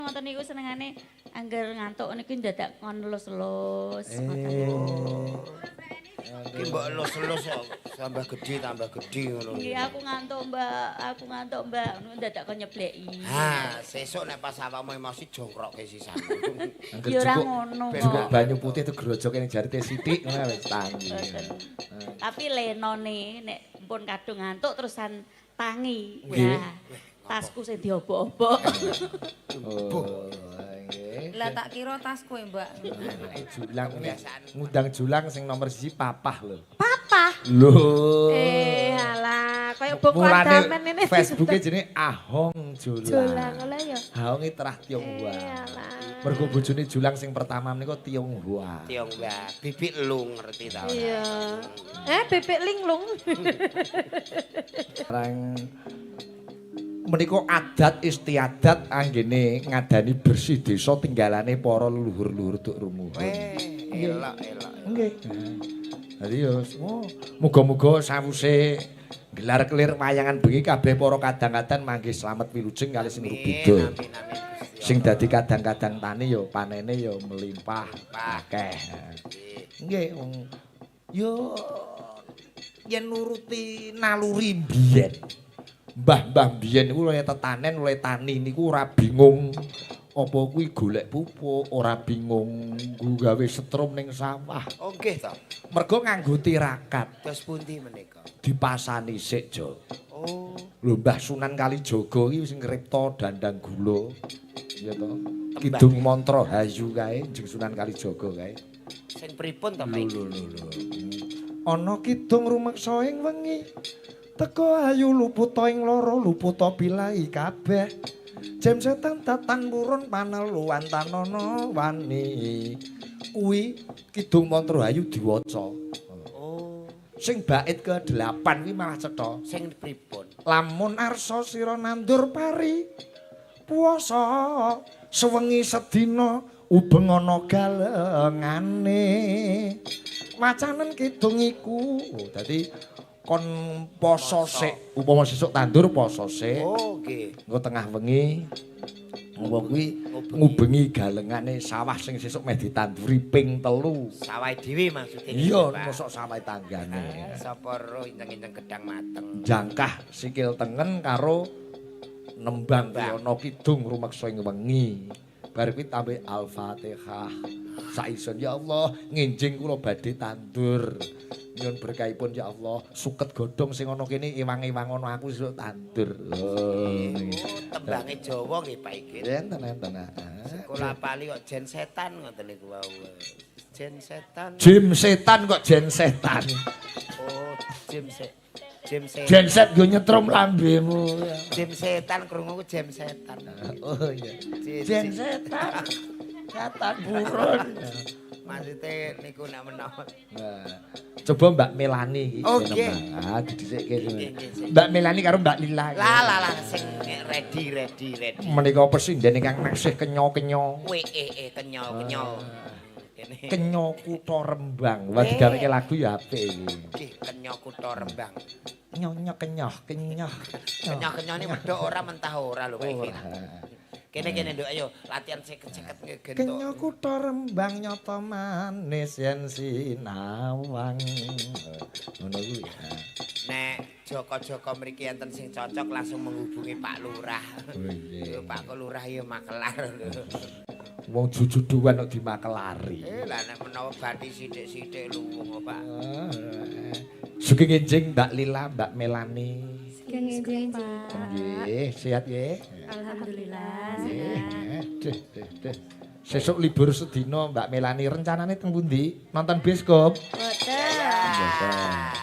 Ngoten niku senengane angger ngantuk niku ndadak kon elus-elus ngoten niku. Ki mbok elus-elus kok tambah gedhe ngono. Nggih, aku ngantuk, Mbak, aku ngantuk, Mbak, ngono ndadak kon nyebleki. Ha, sesuk nek pas awakmu emosi jongkrokke sisan. Angger Ya ora cukup ngono cukup kok. Banyu putih itu grojoke ning jarite sithik ngono wis tangi. Boten. Tapi lenone nek pun kadung ngantuk terusan tangi. Nggih. Wah, tasku sing diobok-obok. Oh, nggih. Lah tak kira tas kowe, Mbak. Anake Julang Kebiasaan. Ngundang Julang sing nomor 1 papah lho. Papah. Lho. Eh, alah, kaya boko Mulane adamen ini. Facebooke jenenge Ahong Julang. Julang oleh ya. Ahonge terah Tionghoa. Eh, alah. Mergo bojone Julang sing pertama menika Tionghoa. Tionghoa, bibik lu ngerti ta ora? Iya. Eh, bebek linglung. Rang menika adat istiadat anggene ngadani bersih desa tinggalane para leluhur-leluhur tuk rumuhun. Weh, elok elok. Nggih. Dadi ya oh, muga-muga sawuse gelar kelir wayangan bengi kabeh para kadang-kadang manggih slamet wilujeng kalih sing rubeda. Amin amin Gusti. Sing dadi kadang-kadang tani ya panene ya melimpah akeh. Nggih, wong yo yen nuruti naluri mbiyen. Mbah-mbah mbiyen niku oleh tetanen, oleh tani niku ora bingung apa kuwi golek pupuk, ora bingung nggo gawe setrum ning sawah. Oh nggih to. Mergo nganggo tirakat. Dos pundi menika? Dipasani sik, Jo. Oh, Lho, Mbah Sunan Kalijaga iki wis ngripta dandang gula. Iya to. Kidung mantra hayu kae, Jeng Sunan Kalijaga kae. Sing pripun to, Pak? Lho lho lho. Ana kidung rumeksa ing wengi. Teka ayu luputa ing lara luputa bilahi kabeh. Jem setan tatan purun paneluwan tanana wani. Kuwi kidung mantra hayu diwaca. Oh, Sing bait ke-8 kuwi malah cetha. Sing pripun? Lamun arsa sira nandur pari puasa sewengi sedina ubeng ana galengane. Wacanen kidung iku. Oh, dadi kon poso sik, upama sesuk tandur poso sik. Oh, nggih. Engko tengah wengi apa kuwi ngubengi galengane sawah sing sesuk meh ditanduri ping 3. Sawah dhewe maksudnya. Iya, Pak. Mosok sawah tanggane. Sapa roh inceng-inceng gedang mateng. Jangkah sikil tengen karo nembang ana kidung rumeksa ing wengi. Bar kuwi tambah Al-Fatihah. Saison ya Allah, ngenjing kula badhe tandur. Nyuwun berkahipun ya Allah, suket godhong sing ana kene ewang-ewang ana aku sesuk tandur. Oh, Oh, tembange Jawa nggih, Pak Igit. Enten enten. Ah. Kula apali kok jen setan ngoten niku wau. Jen setan. Jim setan kok jen setan. Oh, jim se Jim setan. Genset nggo nyetrum lambemu. Jim setan krungu ku jam setan. Oh iya. Jen setan. Setan purun. Maksudnya niku nek menawa. Nah, coba Mbak Melani iki. Oh, nggih. Ah, didhisikke. Nggih, nggih, sik. Mbak Melani karo Mbak Lila. Lah lah lah sing ready ready ready. Menika presiden ingkang nasih kenya-kenya. We e e kenyol kenyol. Kene. Kenya Kutha Rembang. Wah, digaweke lagu ya apik iki. Nggih, kenyo kutha Rembang. Nyonya kenyoh, kenyoh. Kenyo kenyone medhok ora mentah ora lho, Pak Igit. Ora. Kene kene nduk ayo latihan seket-seket gentuk. Kenya kutha Rembang nyata manis yen sinawang. Ngono kuwi. Nek Joko-joko mriki enten sing cocok langsung menghubungi Pak Lurah. Oh, iya. Lho, Pak Lurah ya makelar. Wong jujuduan kok dimakelari. Eh lah nek menawa bathi sithik-sithik luwung kok, Pak. Sugeng enjing Mbak Lila, Mbak Melani. Sugeng enjing, Pak. Nggih, sehat nggih. Alhamdulillah. Nggih. Deh, deh, deh. Sesuk libur sedina Mbak Melani rencanane teng pundi? Nonton bioskop? Boten.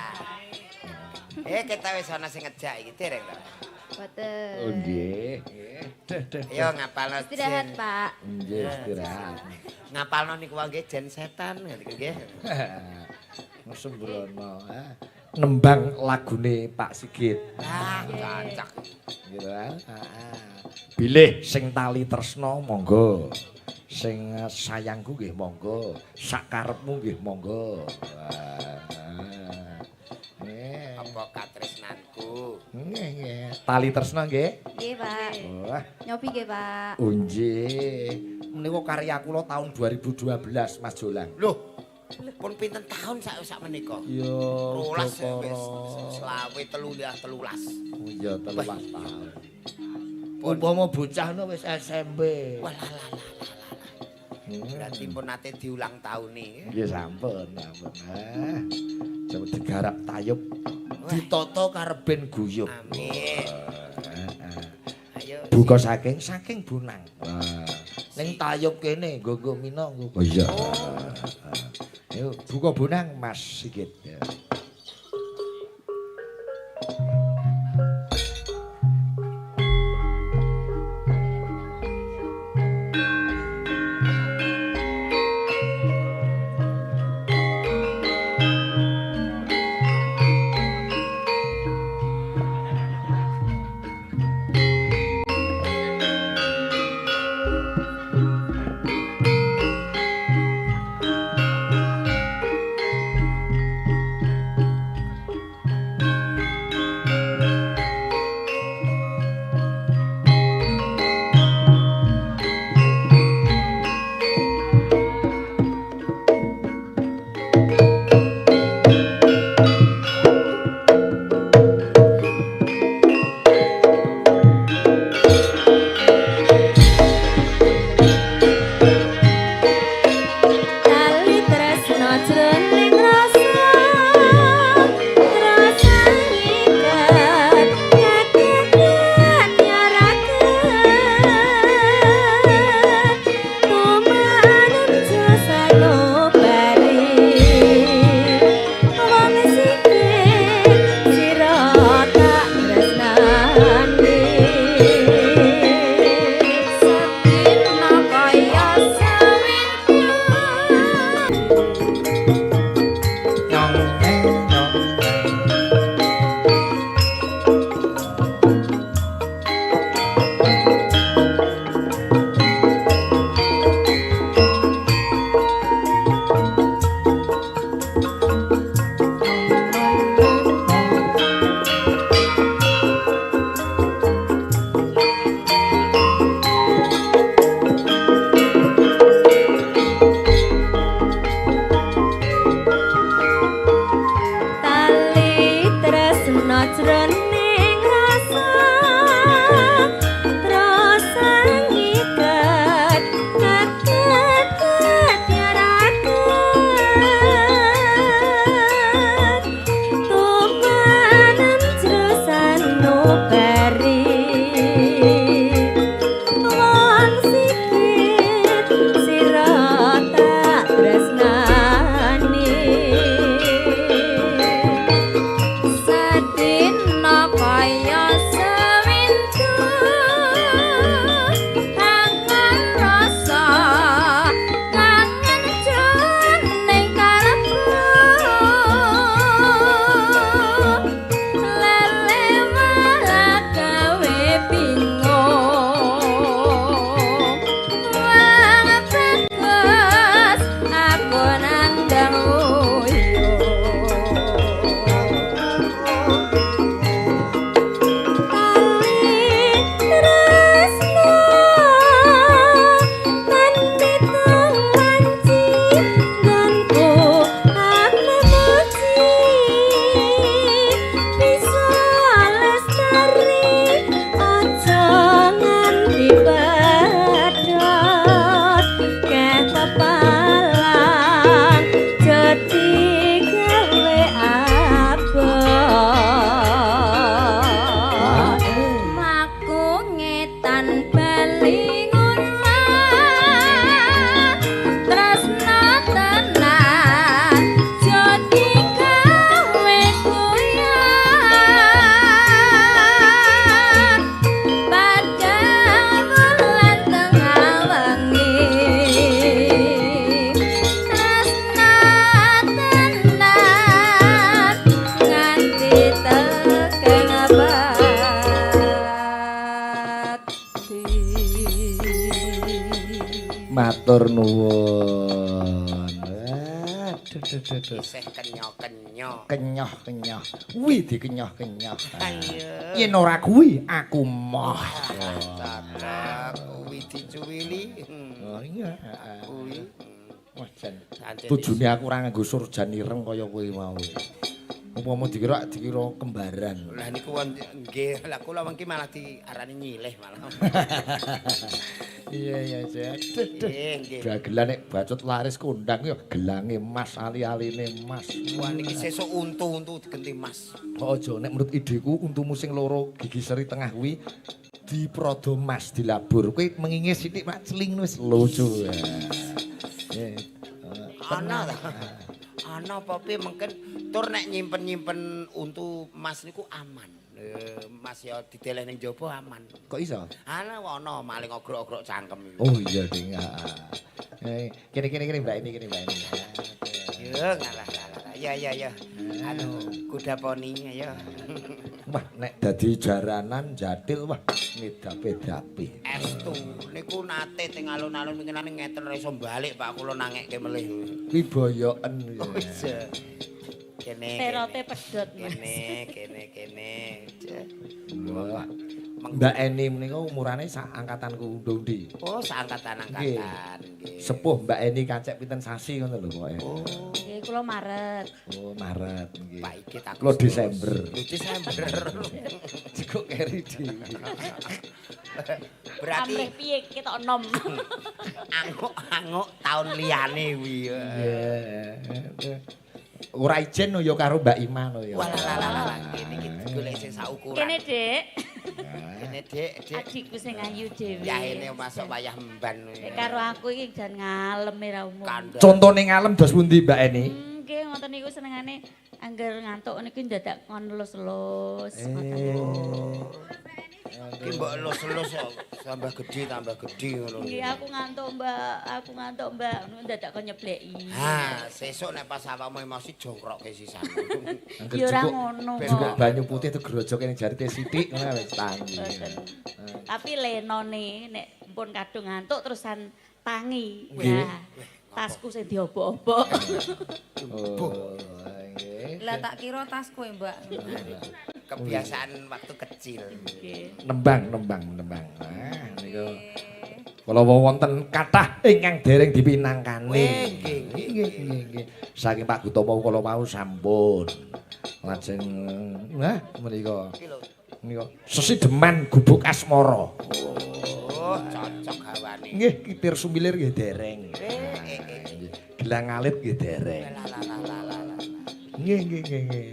Eh kita wis ana sing ngejak iki dereng ta. Boten. Oh nggih. Deh, deh. Ayo ngapalno Istirahat, jen. Pak. Nggih, istirahat. Ngapalno niku wae nggih jen setan niku nggih. Sembrono. Ah. Nembang lagune Pak Sigit. Ah, cocok. Gitu kan. Bilih sing tali tresna monggo. Sing sayangku nggih monggo. Sakarepmu nggih monggo. Wah. Apa katresnanku? Lagu. Nggih, nggih. Tali tresna nggih. Nggih, Pak. Wah, Nyobi nggih, Pak. nggih. Menika karya kula tahun 2012, Mas Jolang. Loh. Pun pinten tahun sak menika? Ya, Rolas Jokoro. wis selawe telu liah telulas. Oh iya, 13 tahun. Umpama bocah no wis SMP. Wah lah lah lah lah lah. Berarti pun nate diulang tahun nih. Nggih sampun, sampun. Ah. Coba digarap tayub. Ditata kareben guyub. Amin. Ayo. Buka saking bonang. Wah. Ning tayub kene nggo mina nggo. Oh iya. Ayo buka bonang Mas Sigit. Ya. Tali tresna jroning rasa rasa ngikat kaketan nyaraken tumanem jasano bari wong sikit sira tak tresnani sedina kaya sawintu. Nyong nyong. Tali tresna jroning rasa rasa ngikat kaketet nyaraken tumanem jero sanubari wong sikit sira tak tresnani sedina kaya sewintu kangen rasa kangen jroning kalbu lele malah gawe bingung wong bagus aku nandang uyuh. Tali tresna tan pitung wanci nggonku aku memuji bisa lestari aja nganti pedhot ketepalan jadi gawe abot mlaku ngetan bali ngulon tresna tenan jadi gawe guyon padang wulan tengah wengi tresna tenan nganti tekeng abadi. Matur nuwun. Aduh. Duh duh duh. Isih kenyo-kenyo. Kenyoh-kenyoh. Kuwi dikenyoh-kenyoh. Ayo. Yen ora kuwi aku moh. Cocok kuwi dicuwili. Oh iya. Heeh. Kuwi. Wah jan. Sancen Tujune aku ora nganggo surjan ireng kaya kowe mau. Upama dikira dikira kembaran. Lah niku wonten nggih, lah kula mengki malah diarani nyilih malah. Iya iya Jan. Duh, duh. Nggih, nggih. Dagelan nek bacut laris kondang ya gelange emas ali-aline emas. Wah niki sesuk untu-untu digenti mas. Kok aja nek menurut ideku untumu sing loro gigi seri tengah kuwi diprodo mas dilabur. Kuwi mengingis sithik mak celing wis lucu. Ya. Ana ta. Ana apa piye mungkin tur nek nyimpen-nyimpen untu mas niku aman. Mas ya dideleh ning jaba aman. Kok iso? Ana ana maling ogrok-ogrok cangkem iku. Oh iya ding. Heeh. Kene kene kene Mbak ini kene Mbak ini. Yo ngalah ngalah. Ya ya ya. Anu kuda poni ayo. Wah nek dadi jaranan jatil wah ngedape-dape. Estu niku nate teng alun-alun winginane ngeten ora iso balik Pak kula nangekke melih. Kuwi boyoken. Oh iya. Kene. Perote pedhot, Mas. Kene kene kene. Wah. Mbak Eni menika umurane sak angkatanku undi. Oh, seangkatan-angkatan nggih. Sepuh Mbak Eni kacek pinten sasi ngono lho pokoke. Oh, Nggih, kula Maret. Oh, Maret nggih. Pak iki tak. Kula Desember. Lho Desember. Cukup keri dhewe. Berarti Amrih piye ketok enom. anguk-anguk taun liyane kuwi. Iya. Ora ijen no ya karo Mbak Ima no ya. Walah lah lah lah kene iki golek sing saukuran. Kene, Dik. Kene Dik, Dik. Adikku sing ayu dhewe. Yahene masuk wayah emban. Nek karo aku iki jan ngalem ra umum. Kandha. Contone ngalem dos pundi Mbak Eni? Nggih, ngoten niku senengane angger ngantuk niku ndadak kon elus-elus ngoten niku. Ki mbok elus-elus kok tambah gedhe ngono. Nggih, aku ngantuk, Mbak. Aku ngantuk, Mbak. Ngono ndadak kon nyebleki. Ha, sesuk nek pas awakmu emosi jongkrokke sisan. Angger Ya ora cukup- ngono Cukup kok. banyu putih itu grojoke ning jarite sithik ngono wis tangi. Boten. Tapi lenone nek pun kadung ngantuk terusan tangi. Nggih. Wah, tasku sing diobok-obok. Oh, nggih. Lah tak kira tas kowe, Mbak. Kebiasaan waktu kecil. Nggih. Nembang, nembang, nembang. Nah, niku. Kala wonten kathah ingkang dereng dipinangkani. Weh, nggih, nggih, nggih, nggih, nggih. Saking Pak Gutomo kala wau sampun. Lajeng nah menika Iki lho. menika sesideman gubuk asmara. Oh, cocok hawane. Nggih, kitir sumilir nggih dereng. Eh, eh, eh. Gelang alit nggih dereng. Lah lah lah lah lah. Nggih, nggih, nggih, nggih.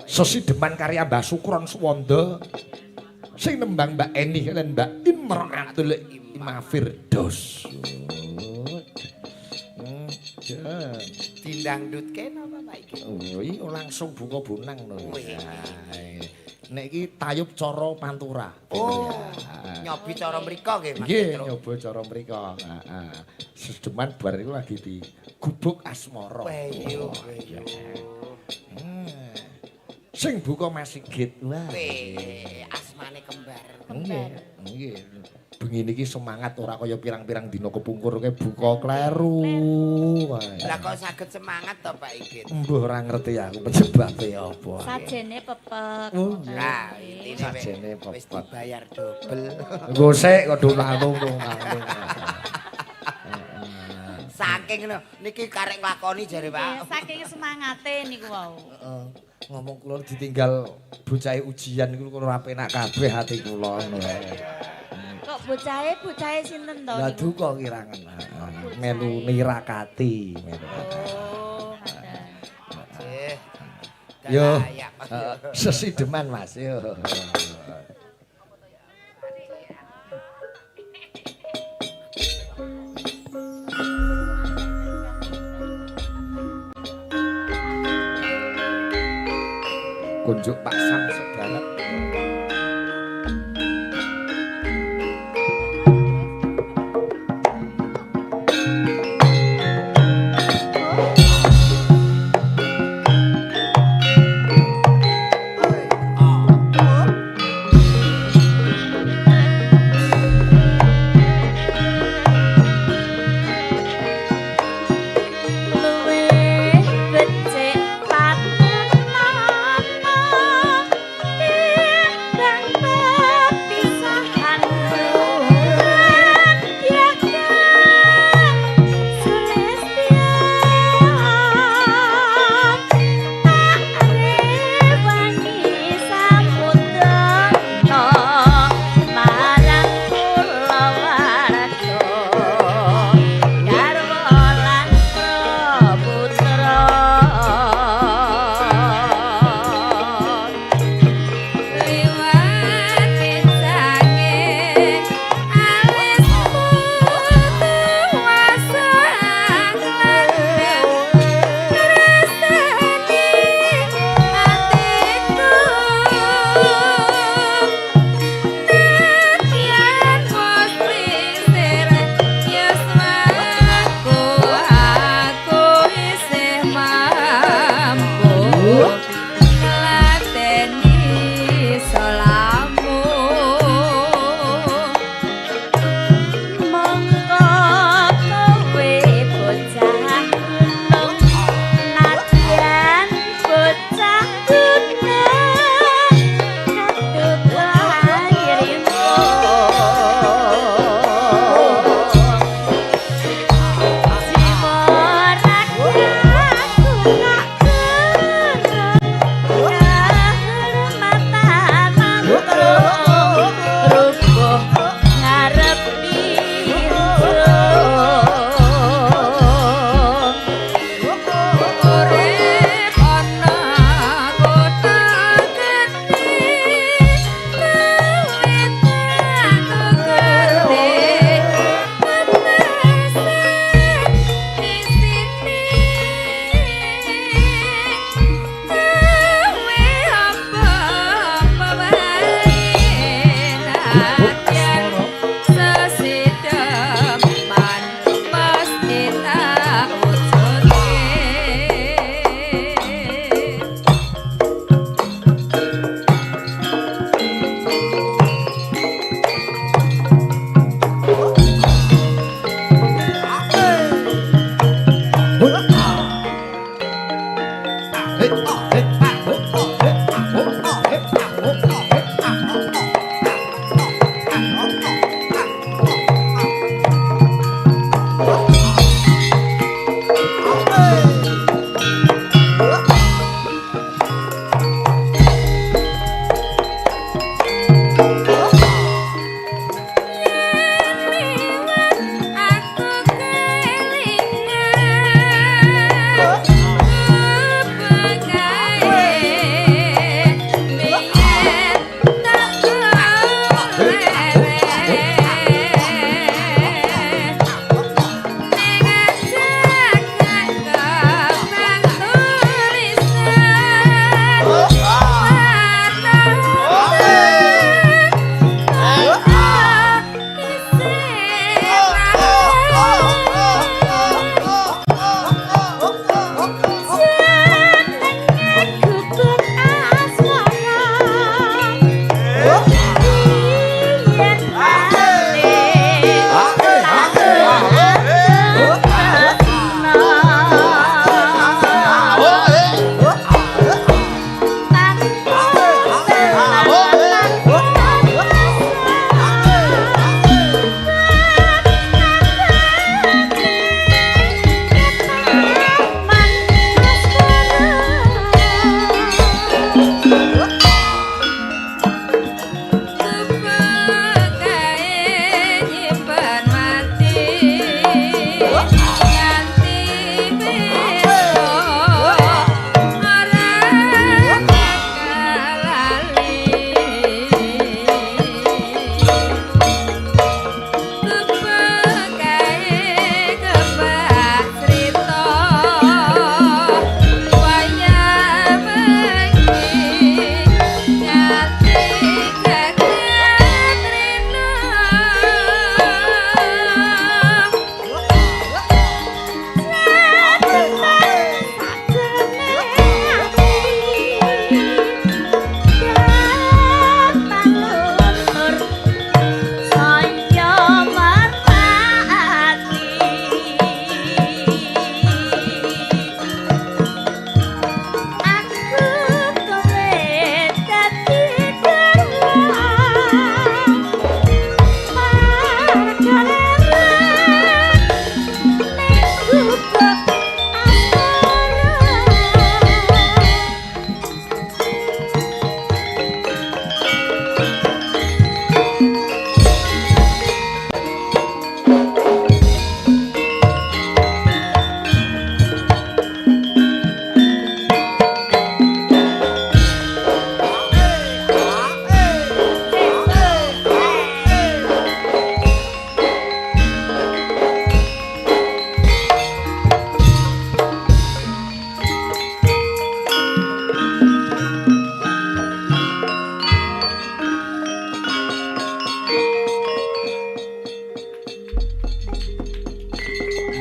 Sesideman karya Mbah Sukron Suwanda sing nembang Mbak Eni lan Mbak Imroatul Ima Firdaus. Oh, jan. Dindangdutke napa Pak iki? Oh, iki langsung buka bonang lho. Wih. Nek iki tayub cara pantura. Oh, nyobi cara mriko nggih Mas Nggih, Petro. nyoba cara mriko. Heeh. Sedeman bar iku lagi di gubuk asmara. Weyo, weyo. Sing buka Mas Sigit. Wah. Weh, asmane kembar. Nggih, nggih. Bengi niki semangat ora kaya pirang-pirang dina kepungkur kae buka kleru. Lah kok saged semangat to Pak Igit? Mbuh ora ngerti aku penyebabe apa. Sajene pepek. Oh, ngoten. Lah, intine Sajene wis pepek. dibayar dobel. Engko sik kudu langsung langsung. Saking ngono, niki karek nglakoni jare Nggih, Pak. saking semangate niku wau. Heeh. Ngomong kula ditinggal bocahe ujian niku ora penak kabeh ati kula ngono. Kok bocahe sinten to Lah niku? duka kirangan. Melu nirakati, melu. Oh, ngaten. Eh. Yo. Layak. Sesideman Mas yo. Kunjuk Pak Sam sedarat. Luwih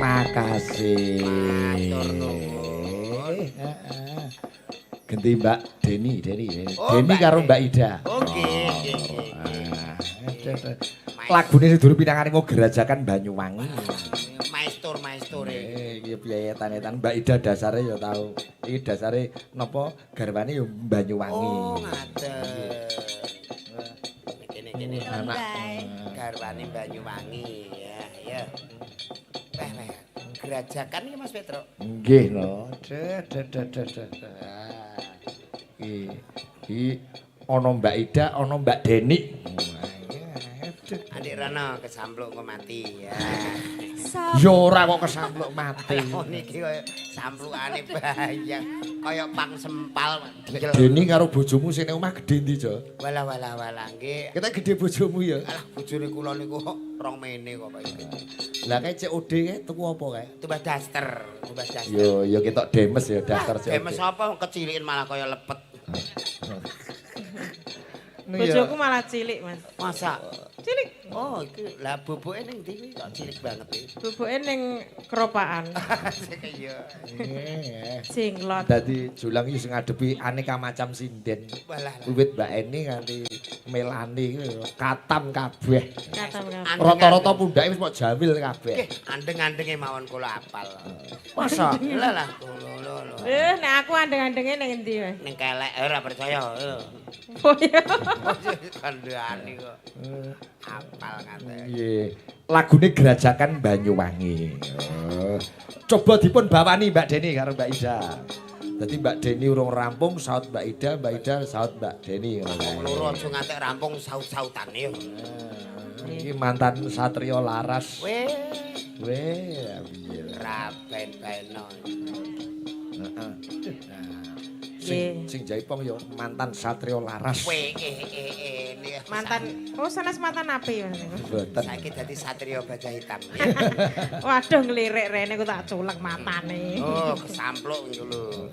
Makasih. Matur nuwun. Heeh. Ganti Mbak Deni, Deni, Deni. Oh, Deni Mbak karo Deni. Mbak Ida. Oh, nggih, nggih, nggih. Ah, lagune sing durung pinangane mau Gerajakan Banyuwangi. Maestur, maesture. Iki piye etan-etan Mbak Ida dasare ya tau. Iki dasare napa garwane ya Banyuwangi. Oh, ngaten. Kene kene. Anak. Garwane Banyuwangi ya, ya. Weh, weh. Gerajakan iki Mas Petro. Nggih no. Deh, deh, deh, deh, deh. Ah. Iki iki ana Mbak Ida, ana Mbak Deni. Adik Rano kesampluk kok mati ya. Ya ora kok kesampluk mati. Oh niki kaya samplukane bayang kaya pang sempal. Deni karo bojomu sing ning omah gedhe ndi, Jo? Walah walah walah nggih. Kita gedhe bojomu ya. Alah bojone kula niku kok rong mene kok Pak. Lah kae COD kae tuku apa kae? Tumbas daster, tumbas daster. Yo yo ketok demes ya daftar COD. Demes apa kecilikin malah kaya lepet. Bojoku malah cilik, Mas. Masa? Cilik. Oh, iki lah bubuke ning ndi kuwi kok cilik banget iki. Bubuke ning keropaan. Iya. Jenglot. Dadi Julang iki sing ngadepi aneka macam sinden. Walah. Wiwit Mbak Eni nganti Melani iki katam kabeh. Katam kabeh. Rata-rata pundhake wis mok jawil kabeh. Nggih, andeng-andenge mawon kula apal. Masa? Lah lah lho lho lho. Nek aku andeng-andenge ning endi, Mas? Ning kelek ora percaya. Oh iya. Kandhane kok. Apal ngaten. Nggih. Lagune Gerajakan Banyuwangi. Oh. Coba dipun bawani Mbak Deni karo Mbak Ida. Dadi Mbak Deni urung rampung saut Mbak Ida, Mbak Ida saut Mbak Deni ngono kae. Wong loro aja ngantek rampung saut-sautane yo. Iki mantan Satrio Laras. Weh, Weh, piye. raben-beno. Heeh. Sing sing jaipong yo mantan Satrio Laras. Weh, eh eh Mantan, oh sanes mantan api Mas niku. Mboten. Saiki dadi Satrio Baja Hitam. Waduh ngelirik rene ku tak culek matane. Oh, kesampluk iku lho.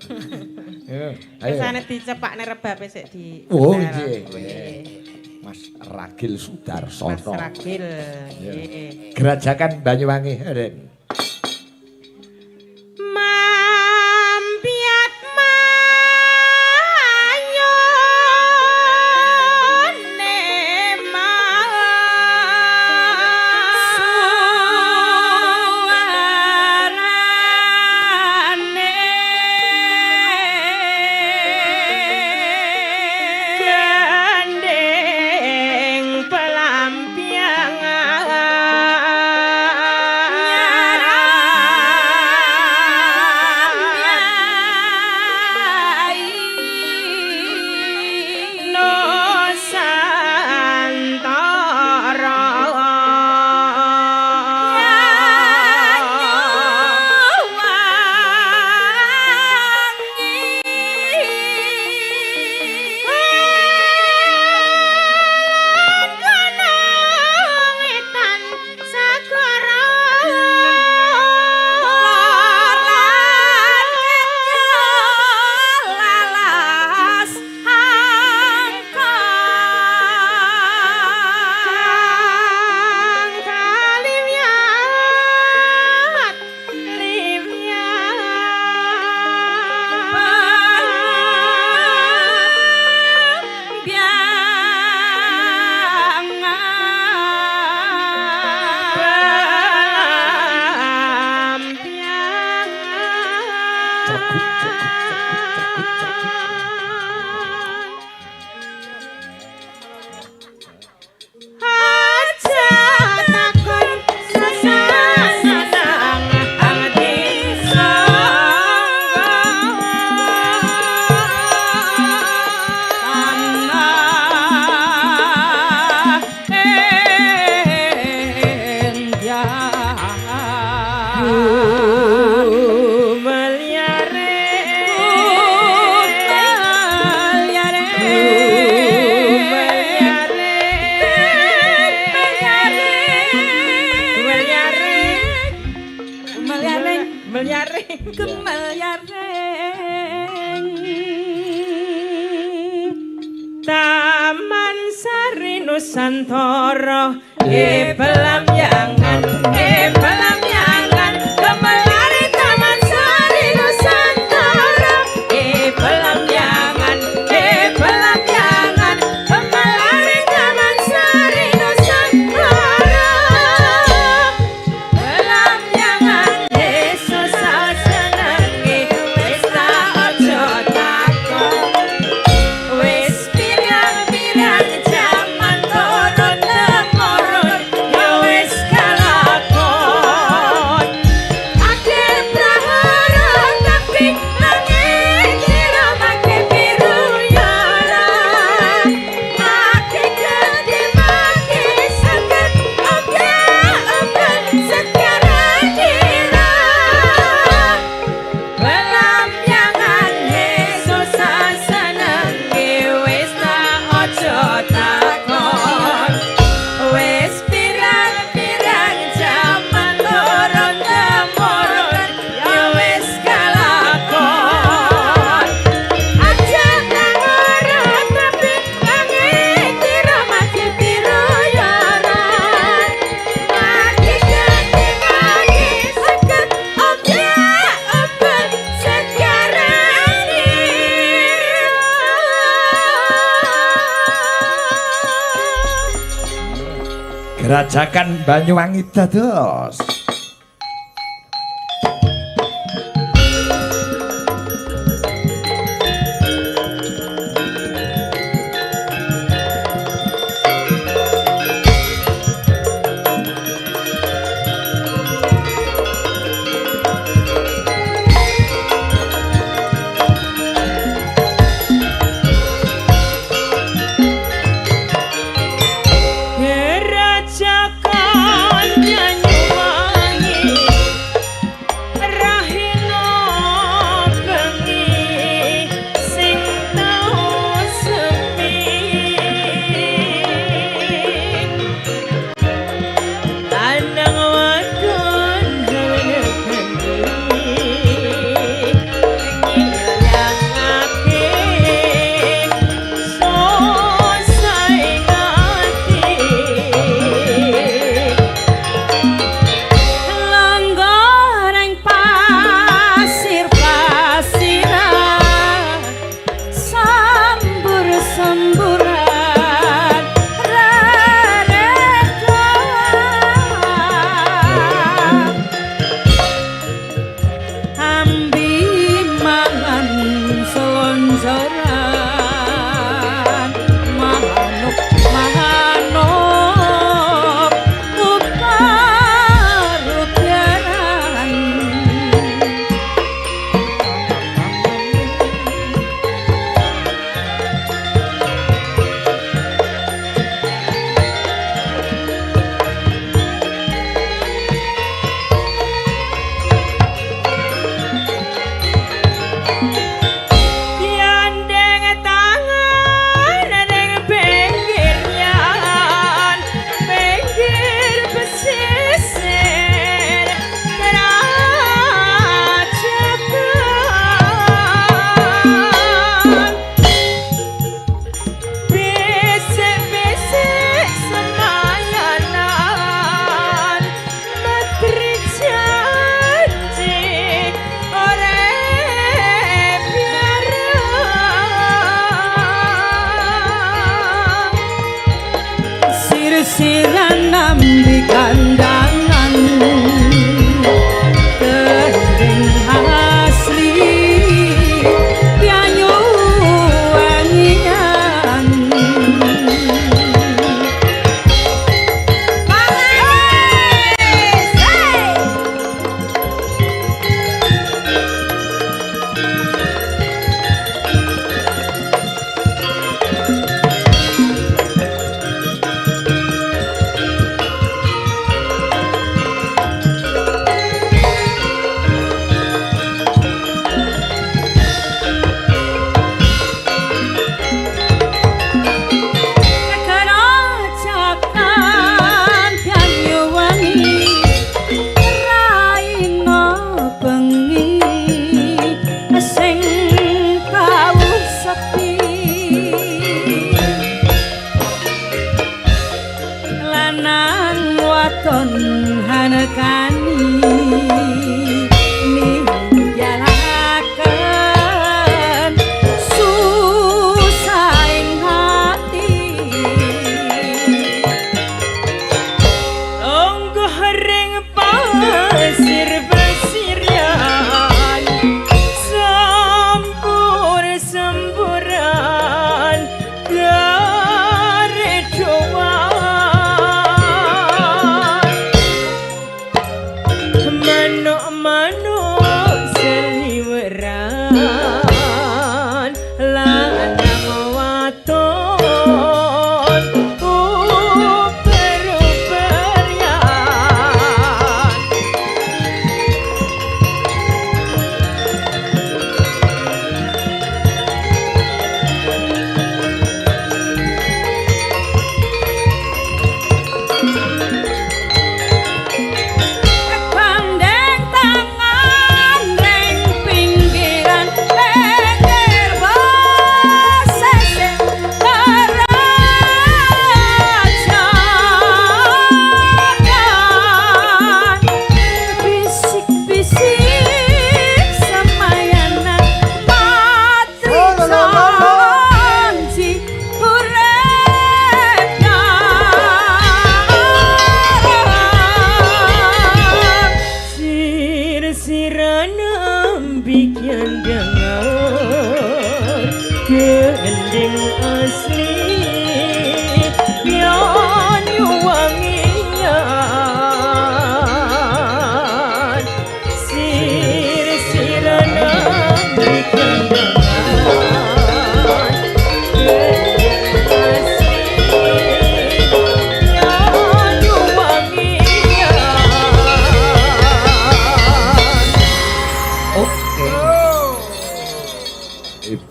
Ayo. Ayo. Kesane dicepakne rebabe sik di. Oh, nggih. Mas Ragil Sudarsono. Mas Ragil. Nggih. Gerajakan Banyuwangi, Ren. Mampiat mayone suarane gendeng pelampiangan Nusantara Cekuk, cekuk, cekuk, cekuk, cekuk. Aja takon sasanang ati sangga tanah India Taman Sari Nusantara, e pelamyangan, e pelamyangan. Grajagan Banyuwangi dados. Grajagan Banyuwangi rahina bengi sing tau sepi lanang wadon gawe ngilangake sosaing ati lenggoreng pasir-pasiran sembur-semburan reredan ambi mangan selonjoran manuk manuk ubar-ubaran. Gandeng tangan ning pinggir yan, pinggir pesisir Grajagan. Bisik-bisik semayanan metri janji ore biarang sir-siran nambi kandangan gending asli Banyuwangian. Grajagan Banyuwangi raina bengi sing tau sepi lanang wadon hanekani ninggalaken susahing hati. Lungguh ring pasir-pasiran sempur-sempuran garedoan manuk-manuk seliweran lanang waton uber-uberian. Gandeng tangan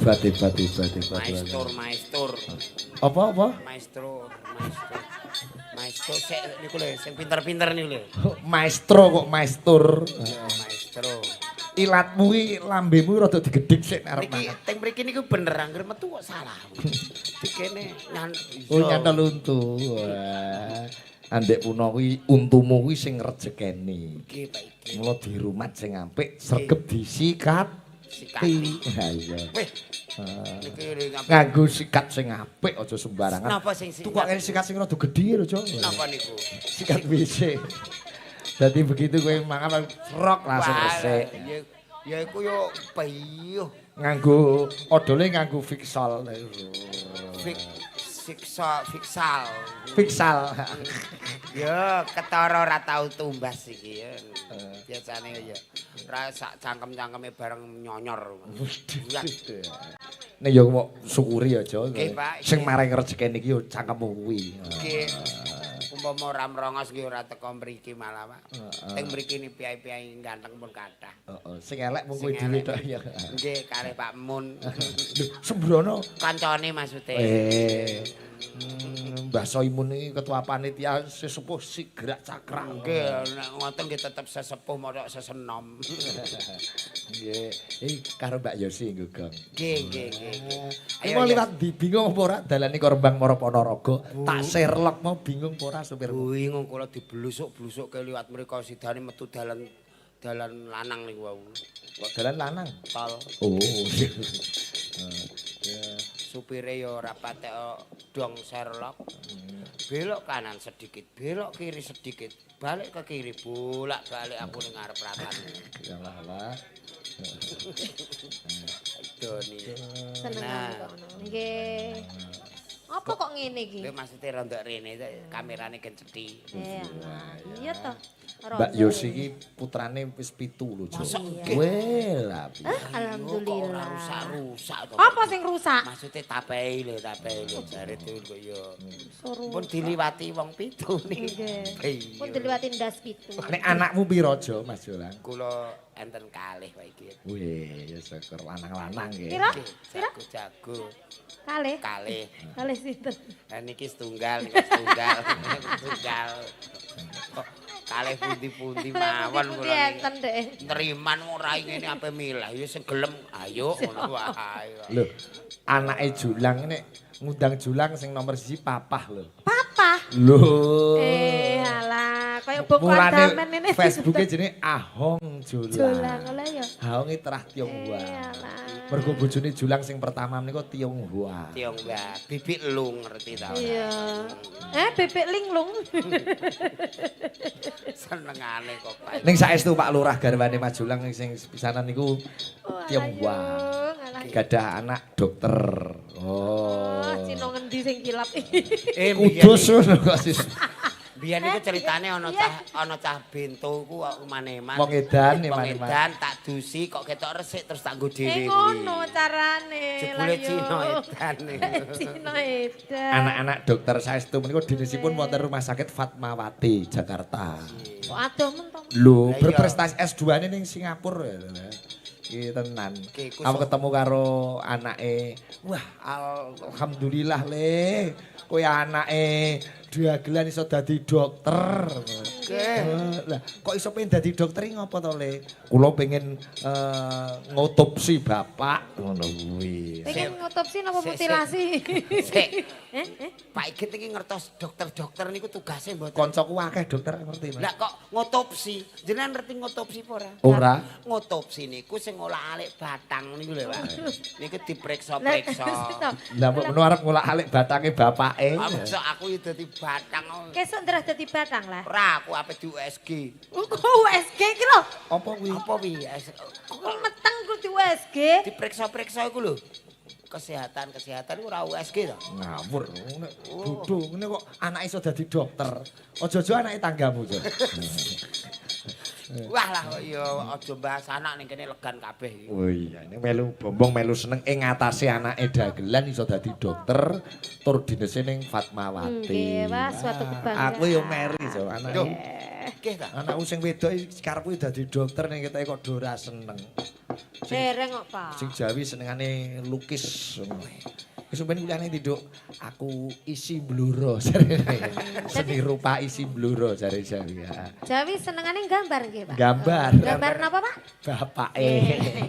Hebat hebat hebat hebat. Maestro, maestro. Apa apa? Maestro, maestro. Maestro sik niku lho sing pinter-pinter niku lho. Maestro kok maestur. Ya, maestro. Ilatmu ki lambemu rada digedhik sik arep Niki mangan. teng mriki niku bener angger metu kok salah. Dikene nyan Oh nyantol untu. Wah. Andek puna kuwi untumu kuwi sing rejekeni. Nggih, Pak Iki. Mula dirumat sing apik, sregep disikat. Sikati. Ha iya. Weh. Niki ngapa Nganggo sikat sing apik aja sembarangan. Napa sing sikat? Tukokne sikat sing rada gedhe lho, Jo. Napa niku? Sikat WC. Dadi begitu kowe mangan rok langsung Wah, resik. Ya ya iku yo piyuh. Nganggo odole nganggo fixol. Fik siksa fiksal. Fixal. Ya ketara ora tau tumbas iki ya. Biasane ya ora sak cangkem-cangkeme bareng nyonyor. Nek yo mok syukuri aja. Nggih, Pak. Sing maring rejekene iki yo cangkemmu kuwi. Nggih. Umpama ora mrongos nggih ora teko mriki malah, Pak. Teng mriki ni piyai-piyai ganteng pun kathah. Heeh, sing elek mung kowe Sing dhewe elek. tok ya. Nggih, kalih Pak Mun. Lho, sembrono. Kancane maksude. Mbah Soimun iki ketua panitia sesepuh si gerak cakrak. Nggih, nek ngoten nggih tetep sesepuh mosok sesenom. Nggih. Karo Mbak Yosi nggo gong. Nggih, nggih, nggih. Ayo mau liwat ndi bingung apa ora dalane kok Rembang Mara Ponorogo. Tak serlok mau bingung apa ora supirmu. Bingung kula diblusuk-blusukke liwat mriku sidane metu dalan dalan lanang niku wau. Kok dalan lanang? Tol. Oh. Supire ya ora patek dong serlok. Belok kanan sedikit, belok kiri sedikit, balik ke kiri, bolak-balik aku ning ngarep ratan. Ya Allah Allah. Doni. Senengane kok ngono. Nggih. Apa kok ngene iki? Lha maksude rondok rene kamerane kenceti. Eh, iya toh. Mbak Yosi iki putrane wis 7 lho, Jo. Mosok nggih? Weh lah. piye. Kok ora Alhamdulillah. rusak-rusak to. Apa sing rusak? Maksude tapehi lho, tapehi lho jare tuh kok ya. Suruh. Pun diliwati wong 7 niki. Nggih. Pun diliwati ndas 7. Nek anakmu piro, Jo, Mas Jolang? Kula enten kalih wae iki. Weh, ya syukur lanang-lanang nggih. Piro? Jago-jago Kalih. kalih. Kalih sinten? Lah niki setunggal, niki setunggal, niki setunggal. Kok kalih pundi-pundi mawon Pundi-pundi kula niki. enten dek. Neriman ora ngene ape milah ya sing gelem ayo ngono wae. Lho, anake Julang nek ngundang Julang sing nomor 1 papah lho. Papa. Lho. Eh, alah, kaya boko Mulane adamen ini. Facebooke jenenge Ahong Julang. Julang oleh ya. Ahong iki terah Tionghoa. Eh, alah. Mergo bojone Julang sing pertama menika Tionghoa. Tionghoa, bibik lu ngerti ta ora? Iya. Eh, bebek linglung. Senengane kok Pak. Ning saestu Pak Lurah garwane Mas Julang sing pisanan niku Tionghoa. Ayo, ngalah. Gadah anak dokter. Oh, Oh. Cina ngendi sing kilap. Eh, Kudus ngono kok sis. Biyen iku ceritane ana cah bento ku kok maneman. Wong edan, Wong eman-eman. edan tak dusi kok ketok resik terus tak nggo dhewe. Eh ngono carane. Jebule Cina edan. Cina edan. Anak-anak dokter saestu menika dinesipun wonten Rumah Sakit Fatmawati Jakarta. Kok adoh men to. Lho, Lah iya. berprestasi S2-ne ning Singapura. Iki tenan. Oke, iku Aku ketemu karo anake. Wah, alhamdulillah le. Kowe anake dagelan iso dadi dokter. Oke. Lah, kok iso pengen dadi dokter iki ngopo to, Le? Kula pengen ngotopsi bapak ngono kuwi. Pengen ngotopsi napa Sik, sik. mutilasi? Sik. Eh, eh. Pak Igit iki ngertos dokter-dokter niku tugase mboten. Koncoku akeh dokter ngerti, Mas. Lah kok ngotopsi? Jenengan ngerti ngotopsi apa ora? Ora. Ngotopsi niku sing ngolah-alik batang niku lho, Pak. Niku diperiksa-periksa. Lah mbok menawa arep ngolak-alik batange bapake. Ah, masa aku ya dadi batang. Kesuk nderah dadi batang lah. Ora aku ape di USG. Kok USG iki lho? Apa kuwi? Apa wi? Kok meteng ku di USG? Diperiksa-periksa iku lho. Kesehatan-kesehatan iku ora USG to. Ngawur nek bodho ngene kok anake iso dadi dokter. Aja-aja anake tanggamu, Jo. Wah lah ya aja bahas anak ning kene legan kabeh iki. Oh iya, ini melu bombong melu seneng ing ngatasé anake dagelan iso dadi dokter tur dinese ning Fatmawati. Nggih, wah, suatu kebanggaan. Aku yo meri, Jo, anakku. Duh. Nggih ta? Anakku sing wedok iki karepku dadi dokter ning ketoke kok do ora seneng. Dereng kok, Pak. Sing Jawi senengane lukis. Wis sampeyan kuliah ning ndi, Nduk? Aku isi bluro jarene. Seni rupa isi bluro jare Jawi. Ya. Jawi senengane gambar nggih, Pak. Gambar. Gambar napa, Pak? Bapake.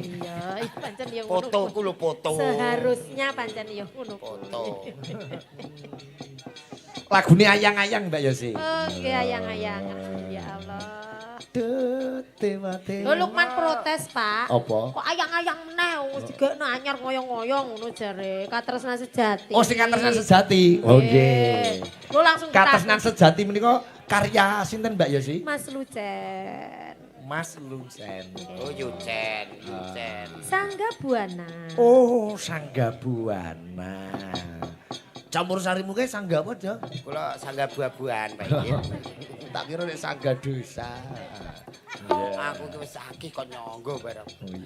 Iya, iku pancen ya ngono. Foto ku lho foto. Seharusnya pancen ya ngono. Foto. Lagune ayang-ayang Mbak Yosi. Oke, ayang-ayang. Ya Allah. Dewa Lho Lukman protes, Pak. Apa? Kok ayang-ayang meneh wis digekno anyar ngoyo-ngoyo ngono jare. Katresnan sejati. Oh, sing Katresnan sejati. Oh nggih. Lho langsung Katresnan sejati menika karya sinten Mbak Yosi? Mas Lucen. Mas Lucen. Oh Yucen, Yucen. Sangga Buana. Oh, Sangga Buana. Campur sarimu kae sangga apa, Jo? Kula sangga buah-buahan, Pak Inggit. Tak kira nek sangga dosa. Iya. Aku ki wis akeh kok nyangga bareng. Oh, iya.